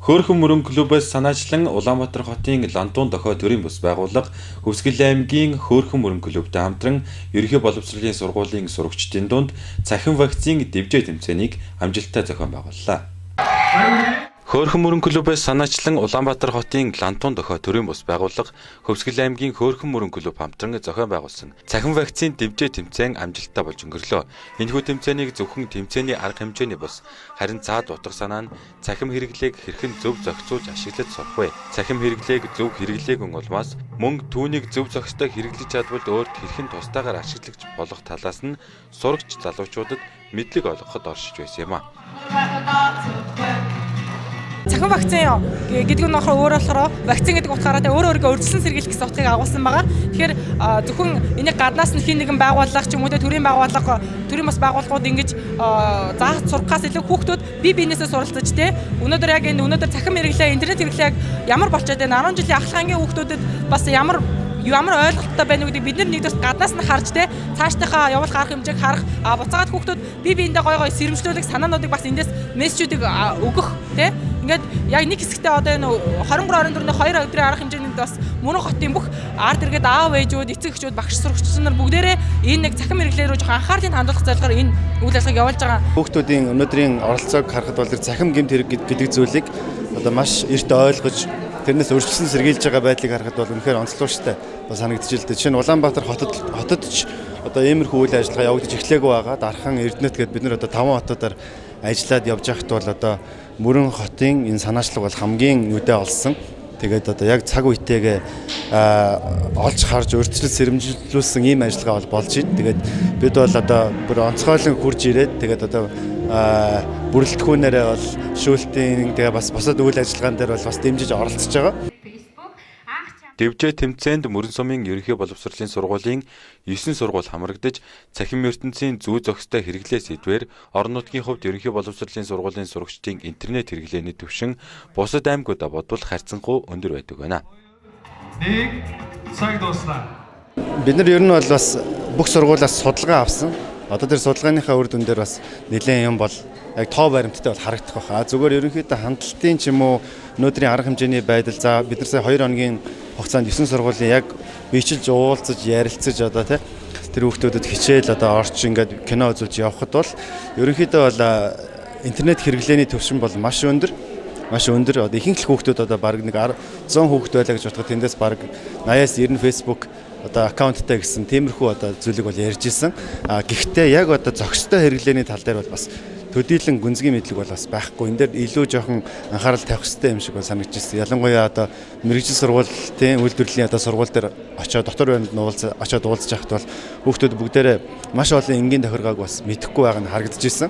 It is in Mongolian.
Хөөрхөн мөрөн клубээс санаачлан Улаанбаатар хотын Лантун дохой төрийн бус байгууллага Хөвсгөл аймгийн Хөөрхөн мөрөн клубтэй хамтран ерөнхий боловсролын сургуулийн сурагчдын дунд цахим вакцины дэвжээ тэмцээнийг амжилттай зохион байгууллаа. Хөөрхөн мөрөн клубээс санаачлан Улаанбаатар хотын Лантун дохой төрийн бус байгууллага Хөвсгөл аймгийн Хөөрхөн мөрөн клуб хамтран зохион байгуулсан цахим вакцины дэвжээ тэмцээн амжилттай болж өнгөрлөө. Энэхүү тэмцээнийг зөвхөн тэмцээний арга хэмжээний бус харин цаад утга санаа нь цахим хэрэглээг хэрхэн зөв зохицуулж ашиглаж сурах вэ? Цахим хэрэглээг зөв хэрэглээгүй улмаас мөн түүнийг зөв зохистой хэрэглэж чадвал өөрт хэрхэн тустайгаар ашиглаж болох талаас нь сурагч залуучуудад мэдлэг олгоход оршиж байсан юм а. Цахим вакцин гэдэг нь болохоор өөр болохоор вакцин гэдэг утгаараа тэ өөрөө өөрийгөө өрсөлсөн сэргийлэх гэсэн утгыг агуулсан байгаа. Тэгэхээр зөвхөн энийг гаднаас нь хин нэгэн байгууллага ч юм уу тэ төрийн байгууллага, төрийн бас байгууллагууд ингэж заах сургахаас илүү хүүхдүүд бие биенээсээ суралцаж тэ өнөөдөр яг энэ өнөөдөр цахим хэрэглээ, интернет хэрэглээ ямар болчиход байна. 10 жилийн ахлах ангийн хүүхдүүдэд бас ямар ойлголттой байна уу гэдэг бид нар нэгдүгээр гаднаас нь харж те цаашдынхаа явуулах арга хэмжээг харах, буцаагаад хүүхдүүд бие биендээ гой гой сэрэмжлүүлэх санаануудыг бас эндээс мессежүүдийг өгөх те. Ингээд яг нэг хэсэгтээ одоо энэ 23 24-ний 2 өдрийн арга хэмжээнд бас Мөрөн хотын бүх ард иргэд, аав ээжүүд, эцэг эхчүүд, багш сурагч нар бүгдээрээ энэ нэг цахим хэрэглээ рүү жоохон анхаарлыг хандуулах зорилгоор энэ үйл ажиллагааг явуулж байгаа. Хүүхдүүдийн өнөөдрийн оролцоог харахад бол тэр цахим гэмт хэрэг гэдэг зүйлийг одоо маш эрт ойлгож тэрнээс өрсөлсөн сэргийлж байгаа байдлыг харахад бол үнэхээр онцлогчтой бас санагдаж л дээ. Жишээ нь Улаанбаатар хотод ч одоо иймэрхүү үйл ажиллагаа явагдаж эхлээгүй байгаа. Дархан, Эрдэнэт гээд бид нар одоо 5 хотуудаар ажиллаад явж байхад бол одоо Мөрөн хотын энэ санаачлаг бол хамгийн нүдэ олсон. Тэгээд одоо яг цаг үетэйгээ олж харж урьдчилан сэрэмжлүүлсэн ийм ажиллагаа бол болж байна. Тэгээд бид бол одоо бүр онцгойлон хурж ирээд тэгээд одоо бүрэлдэхүүнээрээ бол шүүлтийн тэгээ бас бусад үйл ажиллагаан дээр бол бас дэмжиж оролцож байгаа. Дэвжээ тэмцээнд Мөрөн сумын ерөнхий боловсролын сургуулийн 9 сургууль хамрагдаж цахим ертөнцийн зүй зохистой хэрэглээ сэдвээр орон нутгийн хувьд ерөнхий боловсролын сургуулийн сурагчдын интернет хэрэглээний түвшин бусад аймагудаа бодвол харьцангуй өндөр байдаг байна. 1 цаг дууслаа. Бид нар ер нь бол бас бүх сургуулиас судалгаа авсан. Одоо тэр судалгааныхаа үр дүн дээр бас нэлээд юм бол яг тоо баримттай бол харагдах байх. А зүгээр ерөнхийдөө хандлтын ч юм уу өнөөдрийн арга хэмжээний байдал, за бид нар сая 2 хоногийн хугацаанд 9 сургуулийн яг биечилж уулзаж ярилцаж одоо тий тэр хүүхдүүдэд хичээл одоо орч ингээд кино үзүүлж явхад бол ерөнхийдөө бол интернет хэрэглээний түвшин бол маш өндөр. Маш өндөр. Одоо ихэнх л хүүхдүүд одоо бараг нэг 100 хүүхд байлаа гэж бодоход тэндээс бараг 80-аас 90 Facebook одоо аккаунттай гэсэн тиймэрхүү одоо зүйлийг бол ярьж исэн. А гэхдээ яг одоо зохистой хэрэглээний тал дээр бол бас төдийлөн гүнзгий мэдлэг бол бас байхгүй. Энэ дээр илүү жоохон анхаарал тавих хэрэгтэй юм шиг бол санагдаж ирсэн. Ялангуяа одоо мэргэжил сургуулийн үйлдвэрлэлийн одоо сургууль дээр очиод дотор байранд нь очиод уулзаж байхад бол хүүхдүүд бүгдээрээ маш олон энгийн тохиргоог бас мэдэхгүй байгаа нь харагдаж ирсэн.